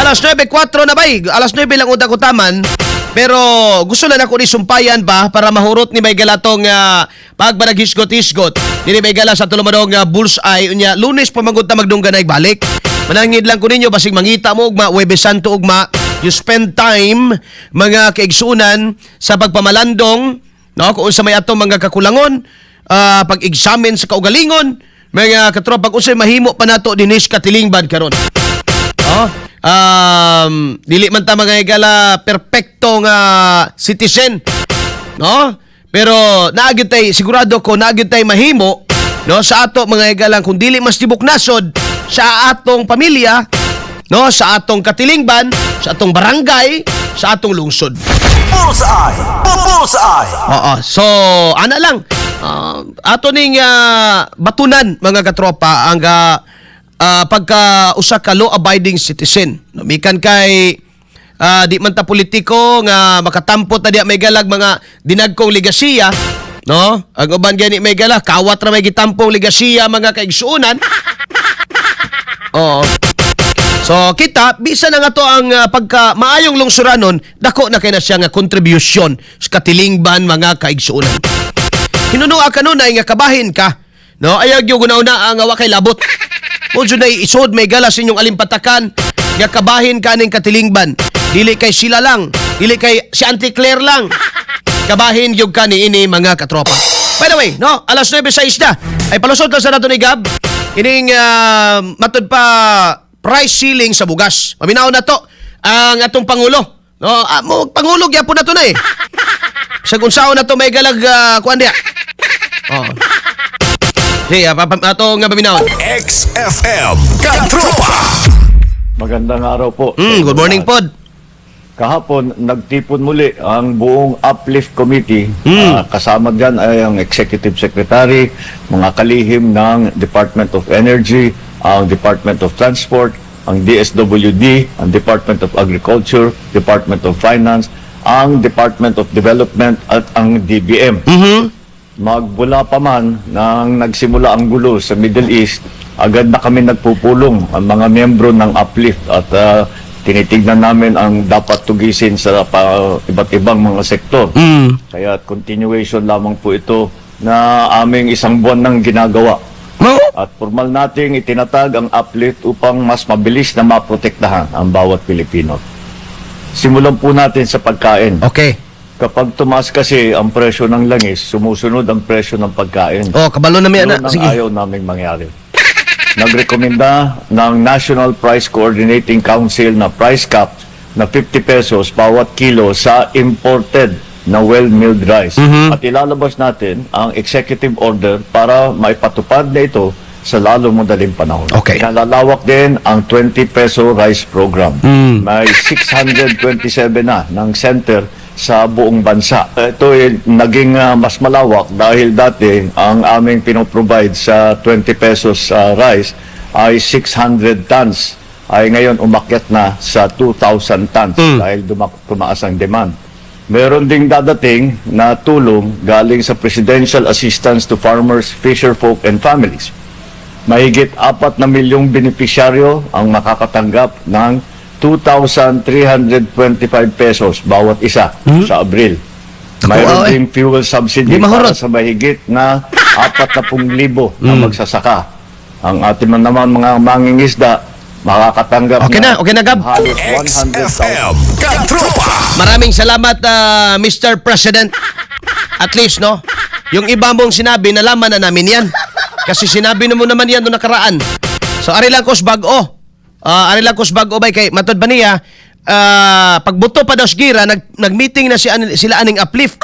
Alas 9:04 na bay. Alas 9 lang unta ko taman. Pero gusto lang ako ni sumpayan ba para mahurot ni may galatong pagbanaghisgot-hisgot. Dili may gala sa tulumanong Bullseye unya Lunes pa magud ta magdunggan ay balik. Manangid lang ko ninyo basig mangita mo ugma, Huwebes Santo ugma, you spend time, mga kaigsunan, sa pagpamalandong, no, kung unsa may atong mga kakulangon, pag-examine sa kaugalingon, mga katropa, kung unsay mahimo pa nato dinis katilingban karon. Oh, dili man ta, mga higala, perpekto nga citizen. No? Pero naa gyud tay, sigurado ko naa gyud tay mahimo, no, sa ato, mga higalang, kung dili mas tibok nasod, sa atong pamilya, no, sa atong katilingban, sa atong barangay, sa atong lungsod. Bullseye! Bullseye! Oo. So, ana lang. Ato ning batunan, mga katropa, ang pagka usa ka law abiding citizen. No, mikan kay di man ta politiko nga makatampo ta diya may galag mga dinagkong ligasiya, no? Ang uban gani, may gala, kawat ra may gitampong ligasiya, mga kaigsuonan. Oo. So kita bisa na nga to ang pagka maayong lungsuranon, dako na kay na siya nga contribution sa katilingban, mga kaigsuonan. Hinunua kanunay nga kabahin ka. No, ayaw gyud guna-una ang wa kay labot. Mo jud nay isod may gala sa inyong alimpatakan nga kabahin ka ning katilingban. Dili kay sila lang, dili kay si Auntie Claire lang. Kabahin gyud ka niini, mga katropa. By the way, no, alas 9:06 na. Ay palusot lang sa nato ni Gab. Ining matud pa price ceiling sa bugas. Paminaw na to ang atong pangulo. No, mo pangulo gyapon na to na eh. Sa kung saan na to may galag kuan diya. Oh. Sige, ato nga paminaw. XFM Katropa. Magandang araw po. Good morning pod. Kahapon, nagtipon muli ang buong Uplift Committee. Kasama dyan ay ang Executive Secretary, mga kalihim ng Department of Energy, ang Department of Transport, ang DSWD, ang Department of Agriculture, Department of Finance, ang Department of Development at ang DBM. Magbula pa man nang nagsimula ang gulo sa Middle East, agad na kami nagpupulong ang mga miyembro ng Uplift at tinitignan namin ang dapat tugisin sa iba't ibang mga sektor. Kaya continuation lamang po ito na aming isang buwan nang ginagawa. Mo? At formal nating itinatag ang Uplift upang mas mabilis na maprotektahan ang bawat Pilipino. Simulan po natin sa pagkain. Kapag tumaas kasi ang presyo ng langis, sumusunod ang presyo ng pagkain. Oh, kabalo na mi Yun ana. ang Sige. ayaw naming mangyari. Nagrekomenda ng National Price Coordinating Council na price cap na 50 pesos bawat kilo sa imported na well-milled rice. At ilalabas natin ang executive order para maipatupad na ito sa lalong madaling panahon. Nalalawak din ang 20 peso rice program. May 627 na ng center sa buong bansa. Ito ay naging mas malawak dahil dati ang aming pinoprovide sa 20 pesos rice ay 600 tons. Ay ngayon umakyat na sa 2,000 tons dahil tumaas ang demand. Meron ding dadating na tulong galing sa Presidential Assistance to Farmers, Fisherfolk and Families. Mahigit 4 na milyong benepisyaryo ang makakatanggap ng 2,325 pesos bawat isa sa Abril. Mayroon Ay. ding fuel subsidy Di mahurot. para sa mahigit na 40,000 na magsasaka. Ang ating man naman mga mangingisda makakatanggap Okay na, okay na, Gab. halos 100,000. XFM Katropa. Maraming salamat, Mr. President. At least, no? Yung iba mong sinabi, nalaman na namin yan. Kasi sinabi na mo naman yan noong nakaraan. So, ari lang kos bag-o. Ari lang kos bag-o bay kay matod ba niya, pagbuto pa daw sa gira, nag-meeting na sila aning Uplift.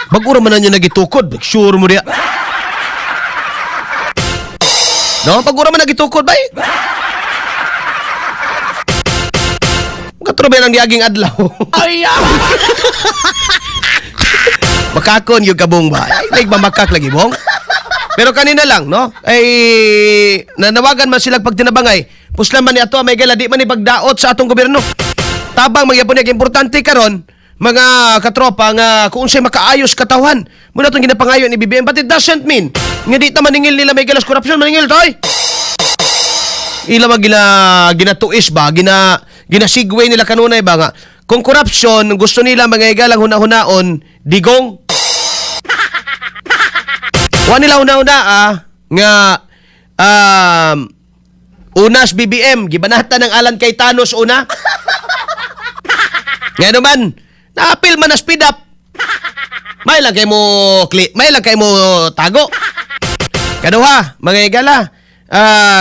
Bag-o ra man na niya nagitukod. Sure mo diya. No, pag-ura man nagitukod bay. Katro ba ang niaging adlaw? Ay, makakon yung kabong ba? Ay, like mamakak lagi bong. Pero kanina lang, no? Ay, nanawagan man sila pagtinabangay. Puslan man ni ato, may gala, di man ni pagdaot sa atong gobyerno. Tabang magyapon niya, importante karon mga katropa, nga kung unsay makaayos katawhan. Muna itong ginapangayo ni BBM, but it doesn't mean nga di ta maningil nila may galas korupsyon, maningil toy. Ila ba gina ginatuis ba, ginasigwe nila kanunay ba nga kung corruption gusto nila, mga higalang, huna-hunaon Digong. Wa nila huna-huna nga unas BBM gibanatan ng Alan Cayetanos una. Nga naman, naapil man na speed up. May lang kay mo tago. Kaduha, mga higala,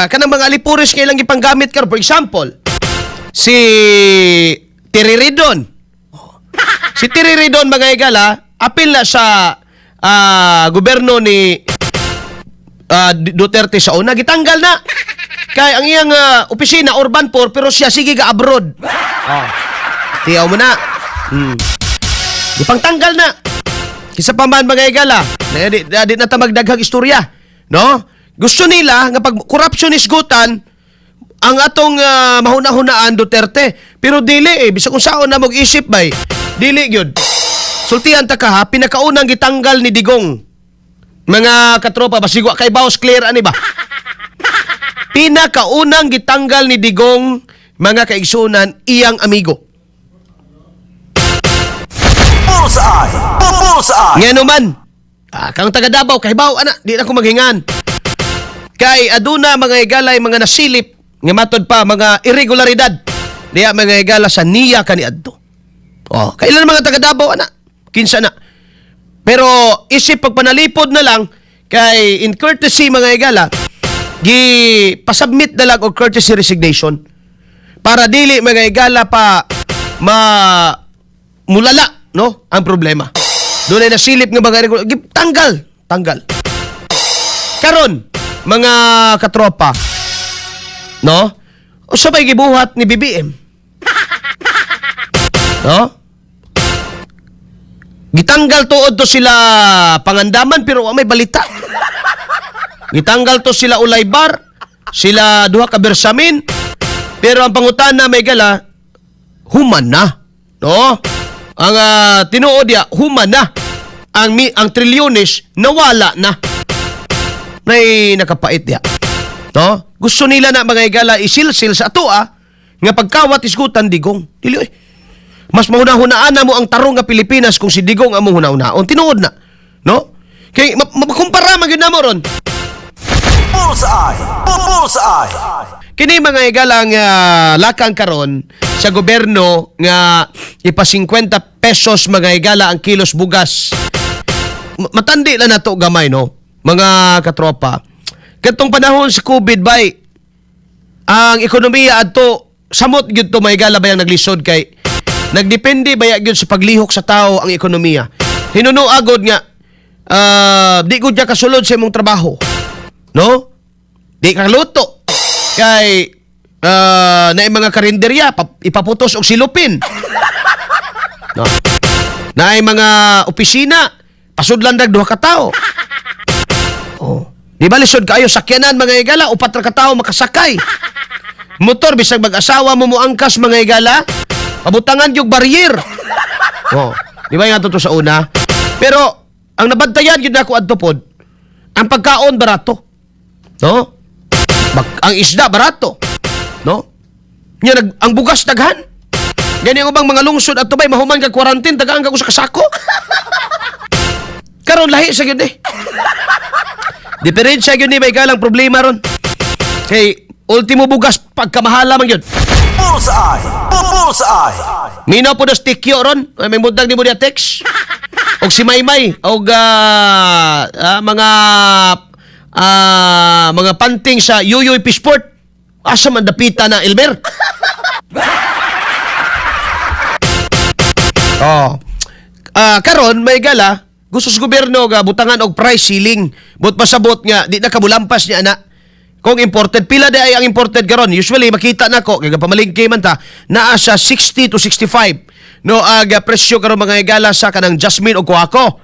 kanang mga alipores kay lang ipanggamit karon. For example, si Tiriridon. Si Tiriridon, mga higala, apil na sa gobyerno ni Duterte sa una, gitanggal na. Kay ang iyang opisina Urban 4 pero siya sige ga abroad. Oh. Tiyaw mo na. Ipangtanggal na. Kisa pa man, mga higala, na di na ta magdaghang istorya. No? Gusto nila nga pag corruption isgutan, ang atong mahuna-hunaan Duterte. Pero dili eh, bisag kung saon na mag-isip bay, dili gyud. Sultian ta ka ha, pinakaunang gitanggal ni Digong. Mga katropa, basigwa kay Baos clear ani ba? Pinakaunang gitanggal ni Digong, mga kaigsunan, iyang amigo. Bullseye! Bullseye! Nga naman, kang taga Davao, kahibaw, ana, di na ko maghingan. Kay aduna, mga higalay, mga nasilip, nga matod pa, mga irregularidad. Diya, mga higala, sa niya kaniadto. Oh, kailan mga taga Davao, ana? Kinsa na. Pero isip pagpanalipod na lang, kay in courtesy, mga higala, gi pasubmit na lang og courtesy resignation para dili, mga higala, pa ma mulala, no, ang problema. Doon ay nasilip nga mga tanggal, tanggal. Karon, mga katropa, no? Usa bay gibuhat ni BBM? No? Gitanggal tuod to sila Pangandaman pero wa may balita. Gitanggal to sila Olaybar, sila duha ka Bersamin. Pero ang pangutana, may gala, human na. No? Ang tinuod ya, human na. Ang trilyones nawala na. Nay nakapait diya. No? Gusto nila na, mga higala, isilsil sa atoa nga pagkawat isgutan Digong. Dili oy. Mas mahuna-hunaan na mo ang tarong nga Pilipinas kung si Digong among huna-hunaon. Tinuod na. No? Kay makumpara man gyud namo ron. Bullseye! Bullseye! Kini, mga higala, ang lakang karon sa gobyerno nga ipa 50 pesos, mga higala, ang kilos bugas. Matandi lang nato gamay, no, mga katropa. Katong panahon sa COVID bay, ang ekonomiya adto samot gyud to, mga higala, bayang naglisod kay nagdepende baya gyud sa paglihok sa tao ang ekonomiya. Hinuno agod nga di gud ka kasulod sa imong trabaho. No? Di ka luto. Kay na mga karinderya ipaputos og silupin. No. Naay mga opisina pasudlan dag duha ka tawo. Oh. Di ba lisod kaayo sakyanan, mga higala, upat ra ka tawo makasakay. Motor, bisag mag-asawa mo moangkas, mga higala, pabutangan yung barrier. Oh, di ba nga to sa una? Pero ang nabantayan gyud nako adto pod, ang pagkaon barato. No? Ang isda barato. No? Nya ang bugas daghan. Gani ang ubang mga lungsod adto bay, mahuman kag quarantine, tagaan ka sa kasako. Karon lahi sa gyud eh. Diferensya gyud ni may galang problema ron. Kay ultimo bugas pagkamahala man gyud. Bullseye! Bullseye! Minaw po das tikyo ron. Ay, may mudag ni mo diya text. Og si Maymay og mga panting sa Yuyoy Fishport. Asa man dapita na Elmer? Oh. Karon may gala gusto sa gobyerno ga butangan og price ceiling. But pasabot nga di na kamulampas niya ana. Kung imported, pila di ay ang imported karon? Usually makita nako kay pamalingke man ta, naa sa 60 to 65. No, ag presyo karon, mga higala, sa kanang Jasmine o Guaco.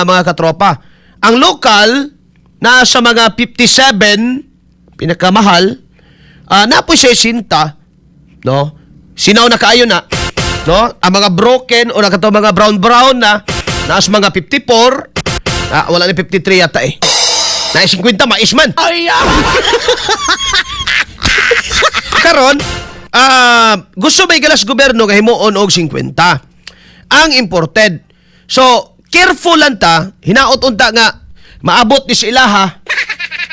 Mga katropa. Ang local naa sa mga 57 pinakamahal. Napoy 60, no? Sinaw na kaayo na. No? Ang mga broken o nakato mga brown brown na naas mga 54. Wala ni 53 yata eh. Na 50 mais man. Ay! karon, gusto may galas gobyerno nga himuon og 50 ang imported. So, careful lang ta, hinaot unta nga maabot ni sa ilaha.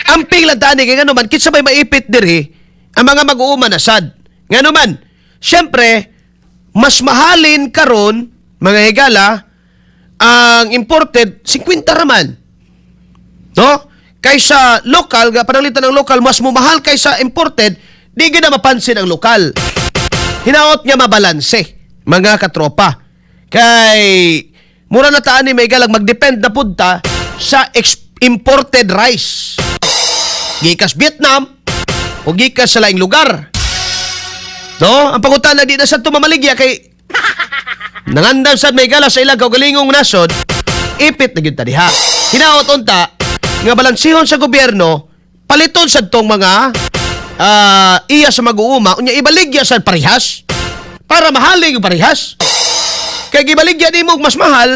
Amping lang ta ni kay ngano man kinsa may maipit diri ang mga mag-uuma na sad. Ngano man, syempre mas mahalin karon, mga higala, ang imported 50 raman. No? Kaysa local, ga pananglitan ng local mas mumahal kaysa imported, di gyud na mapansin ang lokal. Hinaot nga mabalanse, mga katropa. Kay mura na taan ni may galag magdepend na punta sa imported rice. Gikas Vietnam o gikas sa laing lugar. No? Ang pangutana, di na sa mamaligya kay nangandam sad may gala sa ilang kaugalingong nasod, ipit na gyud ta diha. Hinaot unta nga balansihon sa gobyerno, paliton sad tong mga iya sa mag-uuma, unya ibaligya sa parehas para mahaling yung parehas. Kay gibaligya nimo og mas mahal,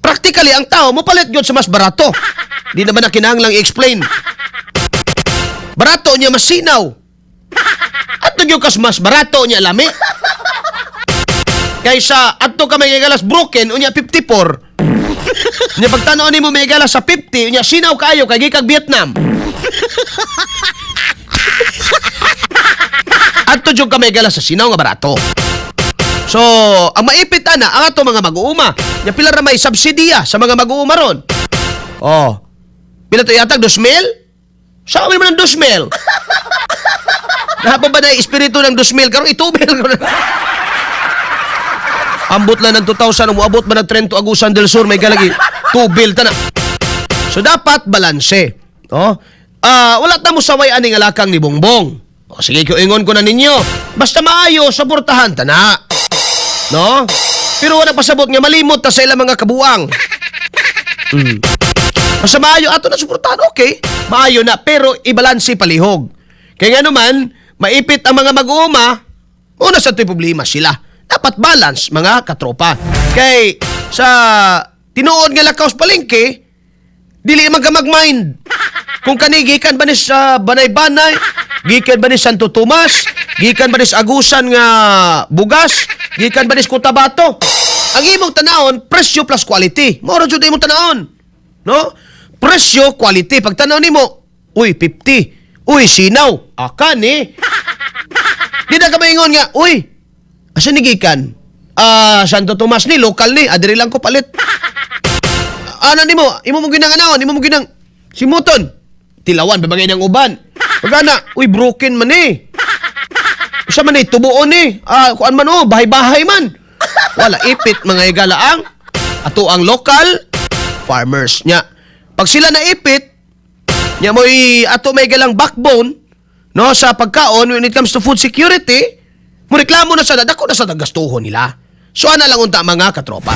practically ang tao mopalit gyud sa mas barato. Di naman na kinahanglang i-explain. Barato niya mas sinaw. Adto gyud kas mas barato niya lami. Kaysa adto ka may galas broken unya 54. Unya pagtan-aw nimo may galas sa 50 unya sinaw kaayo kay gikag Vietnam. Adto jud ka may galas sa sinaw nga barato. So, ang maipit ana ang ato mga mag-uuma. Nya pila ra may subsidiya sa mga mag-uuma ron? Oh. Pila to yatag 2,000? Sa amin man ang 2,000. Nahapa ba na yung espiritu ng 2,000 karon itubil ko na. Ambot lang ng 2,000, umuabot ba ng 30 Agusan del Sur, may galagi. 2 bill ta na. So dapat balanse. No? Wala ta mo saway ani nga lakang ni Bongbong. O, sige, ko ingon ko na ninyo. Basta maayo, suportahan ta na. No? Pero wala pasabot nga malimot ta sa ilang mga kabuang. Basta maayo ato na suportahan, okay. Maayo na, pero ibalanse palihog. Kaya nga naman, maipit ang mga mag-uuma, una sa ito'y problema sila. Dapat balance, mga katropa. Kay sa tinuod nga lakaw sa palengke, dili man ka mag-mind. Kung kani gikan ba ni sa Banay-Banay, gikan ba ni Santo Tomas, gikan ba ni sa Agusan nga bugas, gikan ba ni sa Cotabato. Ang imong tanawon, presyo plus quality. Mao ra jud imong tanawon. No? Presyo, quality. Pag tanaw nimo, uy, 50. Uy, sinaw. Akan eh. Di na ka maingon nga, uy, asa ni gikan? Ah, Santo Tomas ni, local ni. Adiri lang ko palit. Ano nimo? Imo mo ginang anaon, imo mo ginang simuton. Tilawan babagay ng uban. Pagana, uy, broken man eh. Usa man eh, tubuon eh. Ah, kuan man oh, bahay-bahay man. Wala ipit, mga higala, ang ato ang local farmers nya. Pag sila naipit, nya mo'y ato may galang backbone no sa pagkaon when it comes to food security, mo reklamo na sa dako na sa gastuhon nila. So ana lang unta, mga katropa.